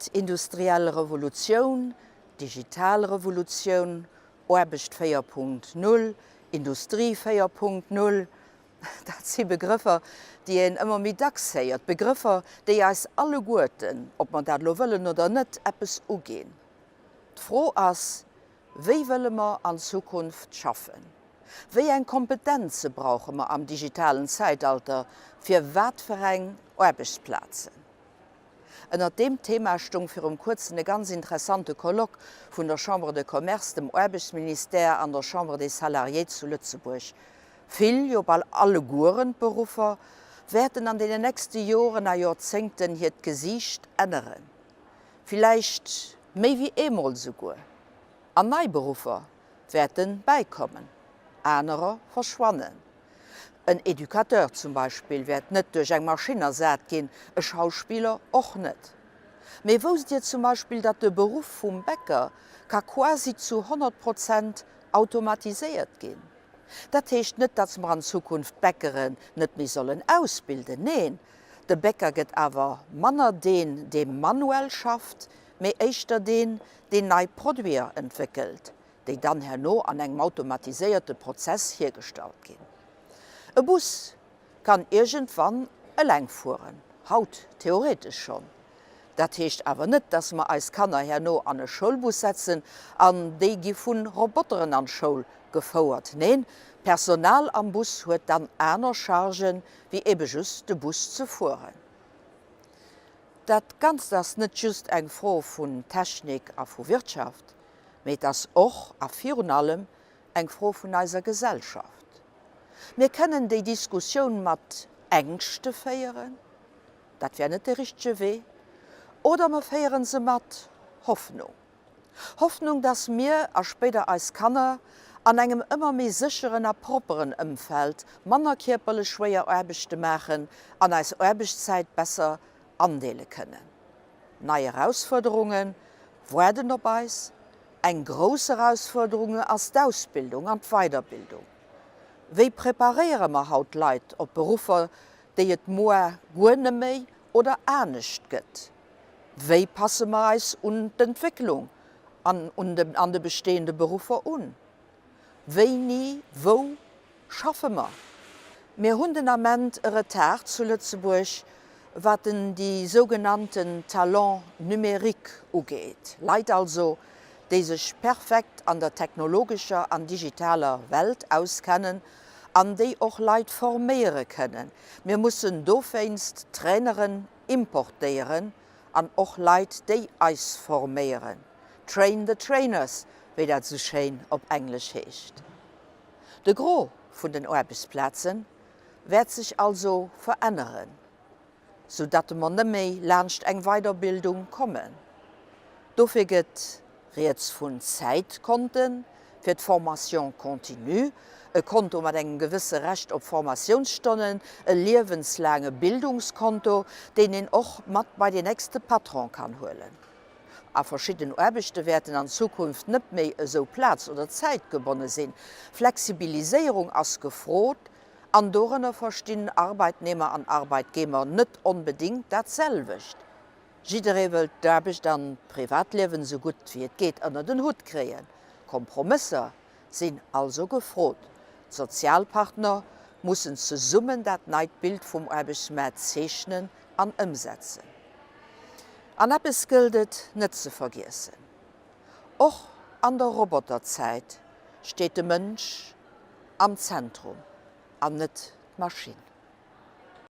Drëtt industriell Revolutioun, digital Revolutioun, Aarbecht 4.0, Industrie 4.0, dat si Begrëffer, déi een ëmmer méi dacks héiert, Begrëffer, déi eis alleguerten, ob mer dat elo wëllen oder net, eppes uginn. D'Fro ass, Wéi wëlle mer an Zukunft schaffen? Wéi eng Kompetenze brauche mer am digitalen Zäitalter fir wat fir eng Aarbechtsplazen? Ënnert deem Thema stung virum kuerzen e ganz interessante Colloque vun der Chambre de Commerce, dem Aarbechtsministère an der Chambre des Salariés zu Lëtzebuerg. Vill, jo bal allegueren d'Beruffer wäerten an deenen nächste Joren a Joerzéngten hiert Gesiicht änneren. Villäicht méi wéi eemol souguer. An nei Beruffer wäerte bäikommen, anerer verschwannen. En Educateur zum Beispill wäert net duerch eng Maschinn ersat ginn, e Schauspiller och net. Mee wousst Dir zum Beispill, datt de Beruff vum Bäcker ka quasi zu 100 Prozent automatiséiert ginn? Dat heescht net, datt mer an Zukunft d'Bäckeren net méi sollen ausbilden. Neen, de Bäcker gëtt awer manner deen, dee manuell schafft, mee éischter deen, deen nei Produiter entwéckelt, déi dann herno an engem automatiséierte Prozess hiergestallt ginn. E Bus kann iergendwann eleng fueren, haut theoretesch schonn. Dat heescht awer net, dass mer eis Kanner herno an e Schoulbus setzen an déi gi vu Roboteren an d'Schoul gefouert. Neen, d'Personal am Bus huet dann aner Chargen, wéi ebe just de Bus ze fueren. Dat Ganzt ass net just eng Fro vun Technik a vu Wirtschaft, mee et ass och a virun allem eng Fro vun eiser Gesellschaft. Mir kënnen déi Diskussioun mat Ängschte féieren, dat wär net de richtege Wee, oder mer féiere se mat Hoffnung. Hoffnung, dass mir a spéider eis Kanner an engem ëmmer méi sécheren a propperen Ëmfeld manner kierperlech schwéier Aarbechte maachen an eis Aarbechtszäit besser andeele kënnen. Nei Erausfuerderunge waarden op eis. Eng grouss Erausfuerderunge ass d'Ausbildung an d'Weiderbildung. Wéi preparéiere mer haut Leit op Beruffer, déi et moar guer neméi oder anescht gëtt? Wéi passe mer eis un d'Entwécklung an un an de bestehende Beruffer un? Wéini, wou schaffe mer? Mir hunn den Ament e Retard zu Lëtzebuerg, wat den déi sougenannten Talents numériques ugeet, Leit also, déi sech perfekt an der technologescher an digitaler Welt auskennen an déi och Leit forméiere kënnen. Mir mussen dowéinst Traineren importéieren an och Leit, déi eis forméieren, train the trainers, wéi dat esou schéin op Englesch heescht. De Gros vun den Aarbechtsplaze wäert sech also veränneren, sou datt mer nëmméi laanscht eng Weiderbildung kommen. Dofir gëtt rieds vun Zäitkonte fir d'Formation continue, e Konto mat engem gewësse Recht op Formatiounsstonnen, e liewenslaange Bildungskonto, deen een och mat bei den nächste Patron kann huelen. A verschidden Aarbechte wäerten an Zukunft net méi esou plaz oder zäitgebonne sinn. Flexibiliséierung ass gefrot an dorënner verstinn Arbeitnehmer an Arbeitgeber net onbedéngt dat selwecht. Jidderee wëllt d'Aarbecht an d'Privatliewen esou gutt wéi et geet ënnert en Hutt kréien. Kompromësser sinn also gefrot. D'Sozialpartner mussen zesummen dat neit Bild vum Aarbechtsmaart zeechnen an ëmsetzen. An eppes gëllt et net ze vergiessen, Och an der Roboterzäit steet de Mënsch am Zentrum an net d'Maschinn.